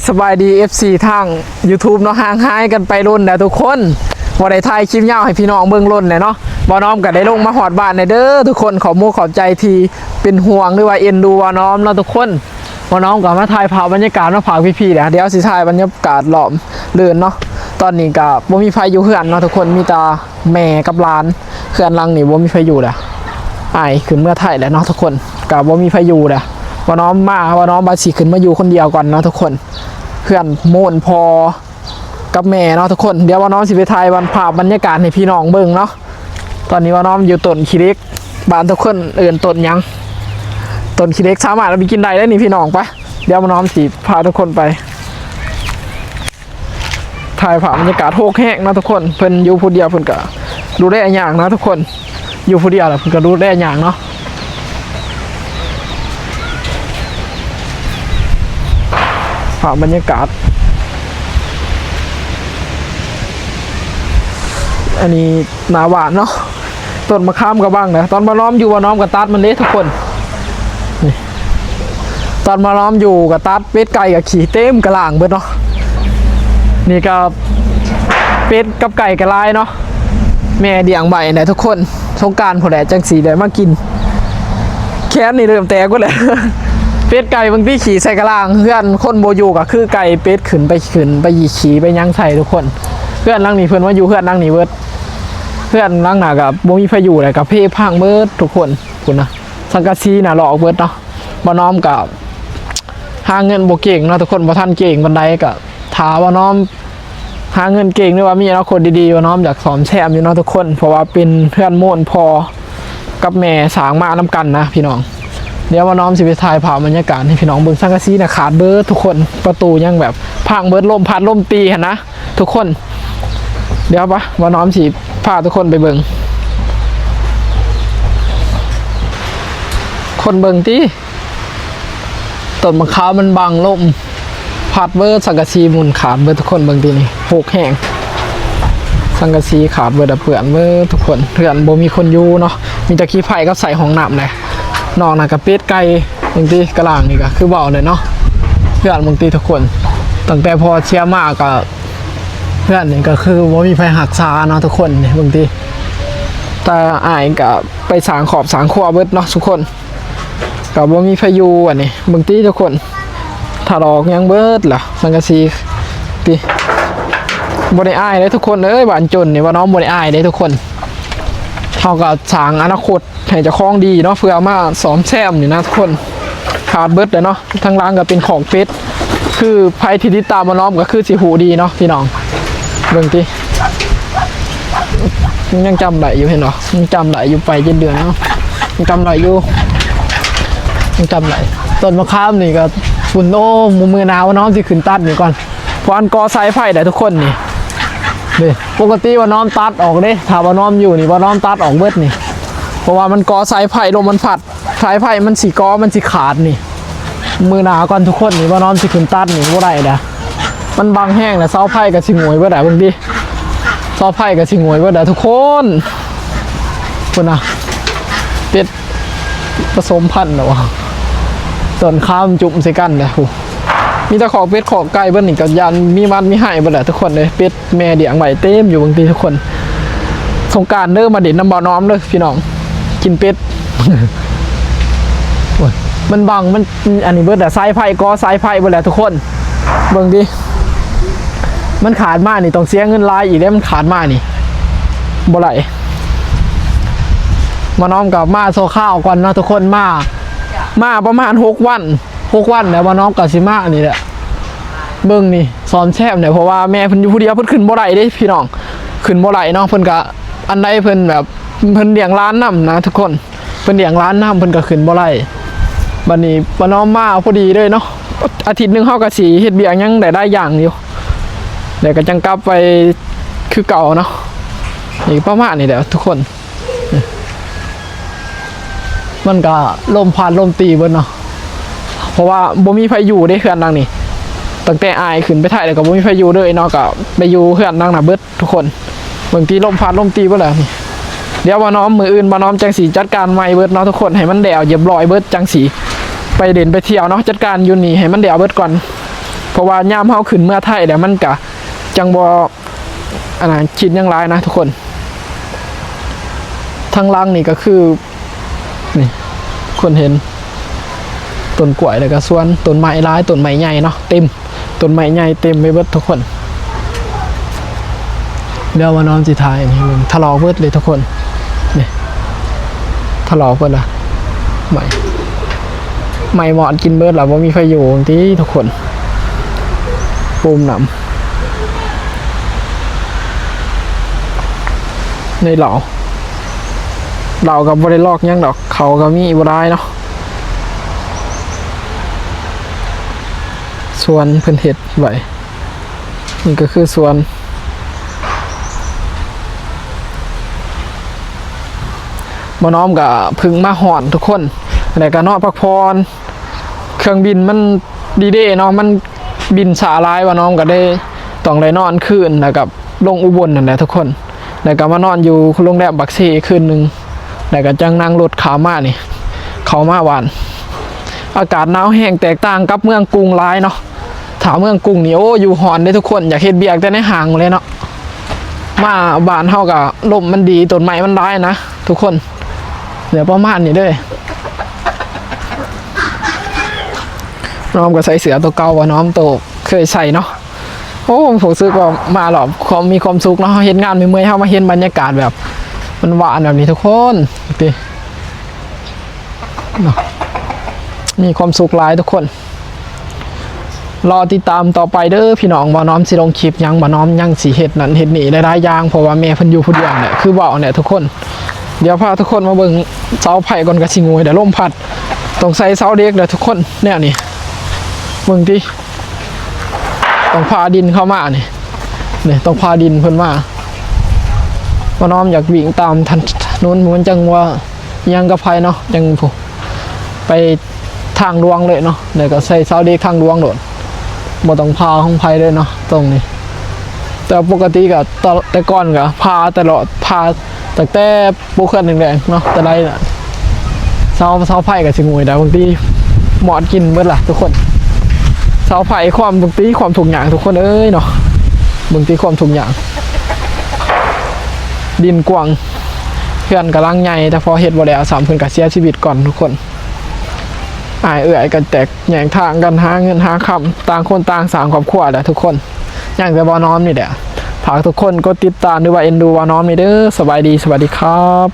ສະບາຍດີ ເອັຟຊີ ທາງ YouTube ເນາະ, ຫ່າງຫາຍກັນໄປດົນແລ້ວທຸກຄົນ, ບໍ່ໄດ້ຖ່າຍຄລິບຍາວໃຫ້ພີ່ນ້ອງເບິ່ງດົນແລ້ວເນາະ. ບ່າວນ້ອມກໍໄດ້ລົງມາຮອດບ້ານແລ້ວເດີທຸກຄົນ, ຂອບມຸກຂອບໃຈທີ່ເປັນຫ່ວງ ຫຼືວ່າເອັນດູບ່າວນ້ອມເນາະທຸກຄົນ. ບ່າວນ້ອມກໍມາຖ່າຍພາບບັນຍາກາດມາຝາກພີ່ໆແຫຼະ, ດຽວຊິຖ່າຍບັນຍາກາດລ້ອມເລີນເນາະ. ຕອນນີ້ກໍບໍ່ມີໃຜຢູ່ເຮືອນເນາະທຸກຄົນ, ມີແຕ່ ແມ່ກັບຫຼານ. ເຮືອນຫຼັງນີ້ບໍ່ມີໃຜຢູ່ແລ້ວ, ອ້າຍຂຶ້ນເມືອໄທແລ້ວເນາະທຸກຄົນ, ກໍບໍ່ມີໃຜຢູ່ແລ້ວ. ບ່າວນ້ອມມາ ບ່າວນ້ອມວ່າຊິຂຶ້ນມາຢູ່ຄົນດຽວກ່ອນເນາະທຸກຄົນ, ເຮືອນໂມນພໍ່ກັບແມ່ເນາະທຸກຄົນ. ດຽວບ່າວນ້ອມຊິໄປຖ່າຍບັນ ພາບບັນຍາກາດໃຫ້ພີ່ນ້ອງເບິ່ງເນາະ. ຕອນນີ້ບ່າວນ້ອມຢູ່ຕົ້ນຂີ້ເຫຼັກ, ບ້ານທຸກຄົນເອີ້ນຕົ້ນຫຍັງ? ຕົ້ນຂີ້ເຫຼັກສາມາດເອົາໄປກິນໄດ້ເດ້ນີ້ພີ່ນ້ອງ. ໄປ ດຽວບ່າວນ້ອມຊິພາທຸກຄົນໄປ ຖ່າຍພາບບັນຍາກາດໂຮກແຮງເນາະທຸກຄົນ. ເພິ່ນຢູ່ຜູ້ດຽວ ເພິ່ນກໍດູແລຍາກເນາະທຸກຄົນ, ຢູ່ຜູ້ດຽວແລ້ວເພິ່ນກໍດູແລຍາກເນາະ. ພາບບັນຍາກາດ ອັນນີ້ໜ້າບ້ານເນາະ, ຕົ້ນມະຂາມກໍບັງນະ. ຕອນບ່າວນ້ອມຢູ່ ບ່າວນ້ອມກໍຕັດມັນເດ້ທຸກຄົນ, ນີ້ ຕອນມາລ້ອມຢູ່ກໍຕັດ ເປັດໄກ່ກໍຂີ້ເຕັມກະລາງເບິດເນາະ. ນີ້ກໍເປັດກັບໄກ່ກໍຫຼາຍເນາະ, ແມ່ລ້ຽງໄວ້ແຫຼະທຸກຄົນ. ສົງການພຸ້ນແຫຼະ ຈັ່ງຊິໄດ້ມາກິນ. ແຂນນີ້ເລີ່ມແຕກເບິດແລ້ວ. ເປັດໄກ່ບາງທີຂີ້ໃສ່ກະລາງ, ເຮືອນຄົນບໍ່ຢູ່ກໍຄືໄກ່ເປັດຂຶ້ນໄປ ຂຶ້ນໄປຂີ້ໄປຫຍັງໃສ່ທຸກຄົນ. ເຮືອນຫຼັງນີ້ເພິ່ນມາຢູ່ເຮືອນຫຼັງນີ້ເບິດ. ເຮືອນຫຼັງໜ້າກໍບໍ່ມີໃຜຢູ່ແລ້ວ, ກະເພພັງເບິດທຸກຄົນ. ພຸ້ນນະ ສັງກະສີນະຫຼອກເບິດເນາະ. ບ່າວນ້ອມກະຫາເງິນບໍ່ເກັ່ງເນາະທຸກຄົນ, ບໍ່ທັນເກັ່ງປານໃດ. ກະຖ້າບ່າວນ້ອມຫາເງິນເກັ່ງ ຫຼືວ່າມີອະນາຄົດດີໆ ບ່າວນ້ອມຢາກສ້ອມແຊມຢູ່ເນາະທຸກຄົນ, ເພາະວ່າເປັນເຮືອນໂມນພໍ່ກັບແມ່ສ້າງມານຳກັນນະພີ່ນ້ອງ. ດຽວບ່າວນ້ອມຊິໄປຖ່າຍພາບບັນຍາກາດໃຫ້ພີ່ນ້ອງເບິ່ງ. ສັງກະສີນະຂາດເບິດທຸກຄົນ, ປະຕູຍັງແບບພັງເບິດ, ລົມພັດລົມຕີຫັ້ນນະ. ທຸກຄົນ ດຽວປະ ບ່າວນ້ອມຊິພາທຸກຄົນໄປເບິ່ງ. ຄົນເບິ່ງຕິ ຕົ້ນມະຂາມມັນບັງລົມ ພັດເບິດ, ສັງກະສີໝຸ່ນຂາດເບິດ. ທຸກຄົນເບິ່ງຕິນີ້ ໂຮກແຮງ, ສັງກະສີຂາດເບິດ ເປື້ອນເບິດທຸກຄົນ. ເຮືອນບໍ່ມີຄົນຢູ່ເນາະ, ມີແຕ່ຂີ້ໄພກັບໃສ່ຫ້ອງນ້ຳແຫຼະ. ນອກນັ້ນກະເປັດໄກ່ ເບິ່ງຕິ ກະລາງນີ້ກະຄືເວົ້າແຫຼະເນາະ. ເຮືອນເບິ່ງຕິທຸກຄົນ, ຕັ້ງແຕ່ພໍ່ເສຍມາກະ ເຮືອນນີ້ກໍຄືບໍ່ມີໃຜຮັກສາເນາະທຸກຄົນ. ນີ້ເບິ່ງຕິ ຕາອ້າຍກໍໄປສ້າງຄອບສ້າງຄົວເບິດເນາະທຸກຄົນ, ກໍບໍ່ມີໃຜຢູ່. ອັນນີ້ເບິ່ງຕິທຸກຄົນ, ຖະຫຼອກຫຍັງເບິດລະ ສັງກະສີຕິ. ບໍ່ໄດ້ອາຍເດ້ທຸກຄົນເອີຍ, ບ້ານຈົນນີ້ ວ່ານ້ອງບໍ່ໄດ້ອາຍເດ້ທຸກຄົນ. ເຮົາກໍສ້າງອະນາຄົດ ໃຫ້ເຈົ້າຂອງດີເນາະ ເພື່ອມາສ້ອມແຊມນີ້ນະທຸກຄົນ. ຂາດເບິດແລ້ວເນາະ, ທາງຫຼັງກໍເປັນຂອງເປັດ. ຄືໃຜທີ່ຕິດຕາມໝໍນ້ອມກໍຄືຊິຮູ້ດີເນາະພີ່ນ້ອງ. ເບິ່ງຕິ ຍັງຈຳໄດ້ຢູ່ ເຫັນບໍ່? ຍັງຈຳໄດ້ຢູ່, ໄປເຈັດເດືອນເນາະ, ຍັງຈຳໄດ້ຢູ່, ຍັງຈຳໄດ້. ຕົ້ນມະຂາມນີ້ກໍ ຝຸ່ນ ໂອ້ ມື້ໜ້າໝໍນ້ອມຊິຂຶ້ນຕັດນີ້ກ່ອນ. ເພາະອັນກໍ່ສາຍໄຟໄດ້ທຸກຄົນນີ້. ນີ້ ປົກກະຕິວ່ານ້ອມຕັດອອກເດ້, ຖ້າວ່ານ້ອມຢູ່ນີ້ ວ່ານ້ອມຕັດອອກເບິດນີ້, ເພາະວ່າມັນກໍ່ສາຍໄຟ, ລົມມັນພັດ, ສາຍໄຟມັນຊິກໍ່ ມັນຊິຂາດນີ້. ມື້ໜ້າກ່ອນທຸກຄົນ, ນີ້ວ່ານ້ອມຊິຂຶ້ນຕັດນີ້ບໍ່ໄດ້ເດ້, ມັນບັງແຮງແລ້ວ, ເສົາໄຟກໍຊິຫງວຍເບິດໄດ໋. ເບິ່ງຕິ ເສົາໄຟກໍຊິຫງວຍເບິດໄດ໋ທຸກຄົນ. ພຸ້ນນະ ເປັດ ປະສົມພັນແລ້ວ ຕົ້ນຂາມຈຸ້ມໃສ່ກັນເດ້. ຜູ້ ມີແຕ່ຄອກເປັດຄອກໄກ່ເບິດນີ້ ກໍຢ້ານມີໝັດມີໄຮເບິດແຫຼະທຸກຄົນເອີຍ. ເປັດແມ່ລ້ຽງໄວ້ເຕັມຢູ່ ເບິ່ງຕິທຸກຄົນ. ສົງການເດີ ມາຫຼິ້ນນຳບ່າວນ້ອມເດີພີ່ນ້ອງ, ກິນເປັດ. ໂອ້ຍ ມັນບັງ ມັນ ອັນນີ້ເບິດແຫຼະ, ສາຍໄຟ ກໍ່ສາຍໄຟເບິດແຫຼະທຸກຄົນ. ເບິ່ງຕິ ມັນຂາດມານີ້ ຕ້ອງເສຍເງິນຫຼາຍອີກເດ້, ມັນຂາດມານີ້ ບໍ່ໄດ້. ໝໍນ້ອມກໍມາຊົ່ວຄາວກ່ອນເນາະທຸກຄົນ, ມາ ມາປະມານຫົກວັນ ຫົກວັນແລ້ວ, ໝໍນ້ອມກໍຊິມານີ້ແຫຼະ. ເບິ່ງນີ້ ສ້ອມແຊມແຫຼະ, ເພາະວ່າແມ່ເພິ່ນຢູ່ຜູ້ດຽວ, ເພິ່ນຂຶ້ນບໍ່ໄດ້ເດ້ພີ່ນ້ອງ, ຂຶ້ນບໍ່ໄດ້ເນາະ. ເພິ່ນກໍ ອັນໃດເພິ່ນແບບ ເພິ່ນລ້ຽງຫຼານນຳນະທຸກຄົນ, ເພິ່ນລ້ຽງຫຼານນຳ, ເພິ່ນກໍຂຶ້ນບໍ່ໄດ້. ບັດນີ້ປ້ານ້ອມມາພໍດີເລີຍເນາະ, ອາທິດໜຶ່ງເຮົາກໍຊິເຮັດວຽກຫຍັງໄດ້ຫຼາຍຢ່າງຢູ່, ແລ້ວກໍຈັ່ງກັບໄປຄືເກົ່າເນາະ. ນີ້ປະມານນີ້ແຫຼະທຸກຄົນ. ມັນກະລົມພັດລົມຕີເບິດເນາະ, ເພາະວ່າບໍ່ມີໃຜຢູ່ເດ້ເຮືອນຫຼັງນີ້. ຕັ້ງແຕ່ອ້າຍຂຶ້ນໄປໄທແລ້ວກໍບໍ່ມີໃຜຢູ່ເລີຍເນາະ, ກໍໄປຢູ່ເຮືອນຫຼັງໜ້າເບິດທຸກຄົນ. ເບິ່ງຕິ ລົມພັດລົມຕີເບິດແລ້ວນີ້. ດຽວບ່າວນ້ອມ ມື້ອື່ນບ່າວນ້ອມຈັ່ງຊິຈັດການໃໝ່ເບິດເນາະທຸກຄົນ, ໃຫ້ມັນແລ້ວຮຽບຮ້ອຍເບິດ ຈັ່ງຊິໄປຫຼິ້ນໄປທ່ຽວເນາະ. ຈັດການຢູ່ນີ້ໃຫ້ມັນແລ້ວເບິດກ່ອນ. ເພາະວ່າຍາມເຮົາຂຶ້ນເມືອໄທແລ້ວ ມັນກະຈັ່ງບໍ່ ອັນນັ້ນ ຄິດຫຍັງຫຼາຍນະທຸກຄົນ. ທາງຫຼັງນີ້ກໍຄື ນີ້ ຄົນເຫັນຕົ້ນກ້ວຍ ແລ້ວກໍສວນຕົ້ນໄມ້ຫຼາຍ ຕົ້ນໄມ້ໃຫຍ່ເນາະ ເຕັມ ຕົ້ນໄມ້ໃຫຍ່ເຕັມໄປເບິດທຸກຄົນ. ດຽວວ່ານ້ອງຊິຖ່າຍໃຫ້ເບິ່ງ ທະລອກເບິດເລີຍທຸກຄົນ. ນີ້ ທະລອກເບິດລະ ໄມ້ ໄມ້ມອດກິນເບິດລະ ບໍ່ມີໃຜຢູ່ຕິທຸກຄົນ. ປູມນ້ຳ ໃນເລົາ ເລົາກໍບໍ່ໄດ້ລອກຫຍັງດອກ ເຂົາກໍມີບໍ່ຫຼາຍເນາະ. ສວນເພິ່ນເຮັດໄວ້ ນີ້ກໍຄືສວນ ບ່າວນ້ອມກໍເພິ່ງມາຮອດທຸກຄົນ ແລ້ວກໍນອນພັກຜ່ອນ. ເຄື່ອງບິນມັນດີເດເນາະ ມັນບິນຊ້າຫຼາຍ ບ່າວນ້ອມກໍໄດ້ ຕ້ອງໄດ້ນອນຄືນ ແລ້ວກໍລົງອຸບົນນັ້ນແຫຼະທຸກຄົນ. ແລ້ວກໍມານອນຢູ່ໂຮງແຮມປາກເຊຄືນໜຶ່ງ ແລ້ວກໍຈັ່ງນັ່ງລົດຂ້າມມານີ້ ເຂົ້າມາບ້ານ. ອາກາດໜາວແຮງ ແຕກຕ່າງກັບເມືອງກຸງຫຼາຍເນາະ. ຖ້າເມືອງກຸງນີ້ ໂອ້ ຢູ່ຮ້ອນເດ້ທຸກຄົນ ຢາກເຮັດວຽກແຕ່ໃນຫ້າງເລີຍເນາະ. ມາບ້ານເຮົາກໍລົມມັນດີ ຕົ້ນໄມ້ມັນຫຼາຍນະທຸກຄົນ. ເຫຼືອປະມານນີ້ເດີ້ ນ້ອງກໍໃສ່ເສື້ອໂຕເກົ່າ ວ່ານ້ອງໂຕເຄີຍໃສ່ເນາະ. ໂອ້ ຮູ້ສຶກວ່າມາແລ້ວຄວາມ ມີຄວາມສຸກເນາະ ເຮົາເຮັດງານເມື່ອຍໆ ເຮົາມາເຫັນບັນຍາກາດແບບຫວານໆ ແບບນີ້ທຸກຄົນ ຕິ ເນາະ ມີຄວາມສຸກຫຼາຍທຸກຄົນ. ລໍຕິດຕາມຕໍ່ໄປເດີ້ພີ່ນ້ອງ ບ່າວນ້ອມຊິລົງຄລິບຫຍັງ ບ່າວນ້ອມຍັງຊິເຮັດນັ້ນເຮັດນີ້ຫຼາຍໆຢ່າງ ເພາະວ່າແມ່ເພິ່ນຢູ່ຜູ້ດຽວແຫຼະ ຄືເວົ້າແຫຼະທຸກຄົນ. ດຽວພາທຸກຄົນມາເບິ່ງເສົາໄຟກ່ອນ ກະຊິງຸຍແລ້ວ ລົມພັດ ຕ້ອງໃສ່ເສົາເຫຼັກແລ້ວທຸກຄົນ. ແນວນີ້ ເບິ່ງຕິ ຕ້ອງຜ່າດິນເຂົ້າມານີ້ ນີ້ຕ້ອງຜ່າດິນເພິ່ນມາ. ບ່າວນ້ອມຢາກວິ່ງຕາມຖະໜົນ ມັນຈັ່ງວ່າ ຫຍັງກັບໃຜເນາະ ຍັງຜູ້ ໄປທາງຫຼວງເລີຍເນາະ ແລ້ວກໍໃສ່ເສົາເຫຼັກທາງຫຼວງໂລດ ບໍ່ຕ້ອງຜ່າຂອງໃຜເລີຍເນາະ ຕົງນີ້. ແຕ່ປົກກະຕິກໍ ແຕ່ກ່ອນກໍຜ່າຕະຫຼອດ ຜ່າຕັ້ງແຕ່ປູກເຮືອນແດງໆເນາະ ແຕ່ໄລນະ ເສົາ ເສົາໄຟກໍຊິງຸຍໄດ້ ບາງທີມອດກິນເບິດລະທຸກຄົນ. ເສົາໄຟ ຄວາມ ເບິ່ງຕິ ຄວາມທຸກຍາກທຸກຄົນເອີຍເນາະ ເບິ່ງຕິ ຄວາມທຸກຍາກ. ດິນກວ້າງ ເຮືອນກຳລັງໃຫຍ່ ແຕ່ພໍເຮັດບໍ່ແລ້ວຊ້ຳ ເພິ່ນກໍເສຍຊີວິດກ່ອນທຸກຄົນ. ອ້າຍເອື້ອຍກໍແຕກແຍກທາງກັນ ຫາເງິນຫາຄຳ ຕ່າງຄົນຕ່າງສ້າງຄອບຄົວແຫຼະທຸກຄົນ. ຍັງແຕ່ບ່າວນ້ອມນີ້ແຫຼະ. ຝາກທຸກຄົນກົດຕິດຕາມ ຫຼືວ່າເອັນດູບ່າວນ້ອມນີ້ເດີ້. ສະບາຍດີ ສະຫວັດດີຄັບ.